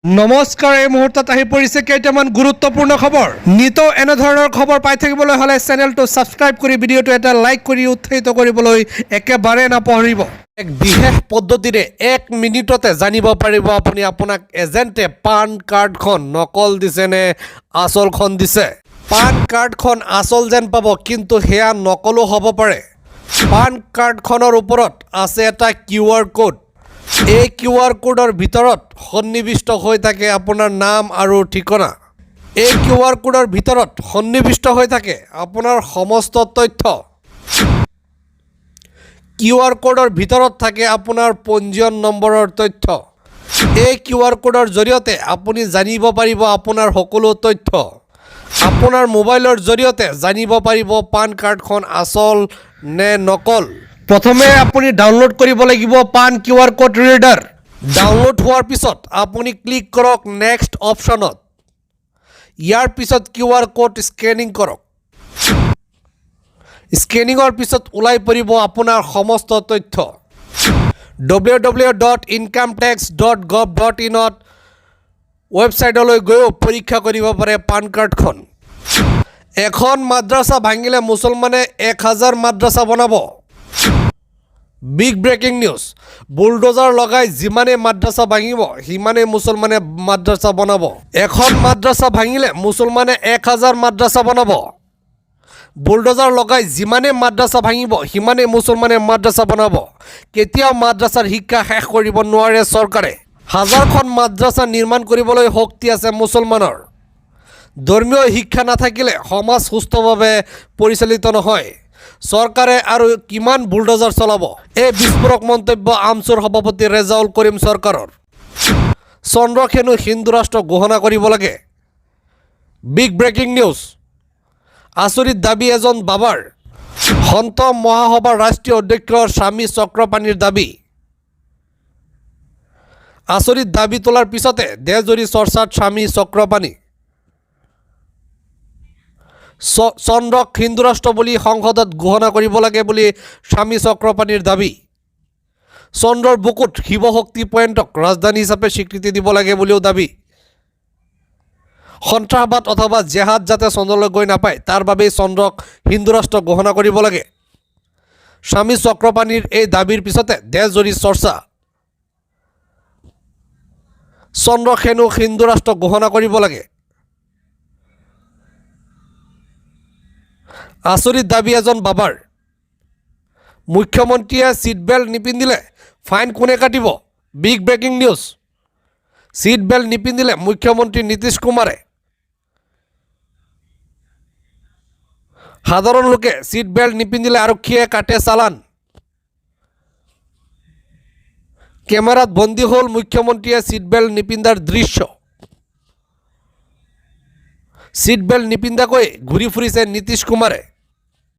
নমস্কাৰ, এই মুহূৰ্তত আহি পৰিছে কেইটামান গুৰুত্বপূৰ্ণ খবৰ। নিতৌ এনেধৰণৰ খবৰ পাই থাকিবলৈ হ'লে চেনেলটো ছাবস্ক্ৰাইব কৰি ভিডিঅ'টো এটা লাইক কৰি উৎসাহিত কৰিবলৈ একেবাৰে নাপাহৰিব। এক বিশেষ পদ্ধতিৰে এক মিনিটতে জানিব পাৰিব আপুনি আপোনাক এজেণ্টে পান কাৰ্ডখন নকল দিছে নে আচলখন দিছে। পান কাৰ্ডখন আচল যেন পাব, কিন্তু সেয়া নকলো হ'ব পাৰে। পান কাৰ্ডখনৰ ওপৰত আছে এটা কিউ আৰ ক'ড। এই কিউ আৰ কোডৰ ভিতৰত সন্নিৱিষ্ট হৈ থাকে আপোনাৰ নাম আৰু ঠিকনা। এই কিউ আৰ কোডৰ ভিতৰত সন্নিৱিষ্ট হৈ থাকে আপোনাৰ সমস্ত তথ্য। কিউ আৰ কোডৰ ভিতৰত থাকে আপোনাৰ পঞ্জীয়ন নম্বৰৰ তথ্য। এই কিউ আৰ কোডৰ জৰিয়তে আপুনি জানিব পাৰিব আপোনাৰ সকলো তথ্য। আপোনাৰ মোবাইলৰ জৰিয়তে জানিব পাৰিব পান কাৰ্ডখন আচল নে নকল। প্ৰথমে আপুনি ডাউনলোড কৰিব লাগিব পান Q R code reader. Download হোৱাৰ পিছত আপুনি ক্লিক কৰক নেক্সট অপশ্যনত। ইয়াৰ পিছত কিউ আৰ কোড স্কেনিং কৰক। স্কেনিঙৰ পিছত ওলাই পৰিব আপোনাৰ সমস্ত তথ্য। ww.incometax.gov.inত ৱেবছাইটলৈ গৈও পৰীক্ষা কৰিব পাৰে পান কাৰ্ডখন। এখন মাদ্ৰাছা ভাঙিলে মুছলমানে 1000 মাদ্ৰাছা বনাব। Big breaking news! বুলডজাৰ লগাই যিমানেই মাদ্ৰাছা ভাঙিব, সিমানেই মুছলমানে মাদ্ৰাছা বনাব। এখন মাদ্ৰাছা ভাঙিলে মুছলমানে 1000 মাদ্ৰাছা বনাব। বুলডজাৰ লগাই যিমানেই মাদ্ৰাছা ভাঙিব, সিমানেই মুছলমানে মাদ্ৰাছা বনাব। কেতিয়াও মাদ্ৰাছাৰ শিক্ষা শেষ কৰিব নোৱাৰে চৰকাৰে। হাজাৰখন মাদ্ৰাছা নিৰ্মাণ কৰিবলৈ শক্তি আছে মুছলমানৰ। ধৰ্মীয় শিক্ষা নাথাকিলে সমাজ সুস্থভাৱে পৰিচালিত নহয়। চৰকাৰে আৰু কিমান বুলডজাৰ চলাব? এই বিস্ফোৰক মন্তব্য আমছুৰ সভাপতি ৰেজাউল কৰিম চৰকাৰৰ। চন্দ্ৰক হেনো হিন্দু ৰাষ্ট্ৰ ঘোষণা কৰিব লাগে। Big breaking news! আচৰিত দাবী এজন বাবাৰ। সন্ত মহাসভাৰ ৰাষ্ট্ৰীয় অধ্যক্ষ স্বামী চক্ৰপাণিৰ দাবী। আচৰিত দাবী তোলাৰ পিছতে দেশজুৰি চৰ্চাত স্বামী চক্ৰপাণি। চন্দ্ৰক হিন্দু ৰাষ্ট্ৰ বুলি সংসদত ঘোষণা কৰিব লাগে বুলি স্বামী চক্ৰপাণিৰ দাবী। চন্দ্ৰৰ বুকুত শিৱশক্তি পইণ্টক ৰাজধানী হিচাপে স্বীকৃতি দিব লাগে বুলিও দাবী। সন্ত্ৰাসবাদ অথবা জেহাদ যাতে চন্দ্ৰলৈ গৈ নাপায়, তাৰ বাবেই চন্দ্ৰক হিন্দু ৰাষ্ট্ৰ ঘোষণা কৰিব লাগে। স্বামী চক্ৰপাণিৰ এই দাবীৰ পিছতে দেশজুৰি চৰ্চা। চন্দ্ৰক হেনো হিন্দু ৰাষ্ট্ৰ ঘোষণা কৰিব লাগে। আচৰিত দাবী এজন বাবাৰ। মুখ্যমন্ত্ৰীয়ে ছিট বেল্ট নিপিন্ধিলে ফাইন কোনে কাটিব? Big breaking news! Seat belt নিপিন্ধিলে মুখ্যমন্ত্ৰী নীতিশ কুমাৰে। সাধাৰণ লোকে ছিট বেল্ট নিপিন্ধিলে আৰক্ষীয়ে কাটে চালান। কেমেৰাত বন্দী হ'ল মুখ্যমন্ত্ৰীয়ে ছিট বেল্ট নিপিন্ধাৰ দৃশ্য। ছিট বেল্ট নিপিন্ধাকৈ ঘূৰি ফুৰিছে নীতিশ কুমাৰে।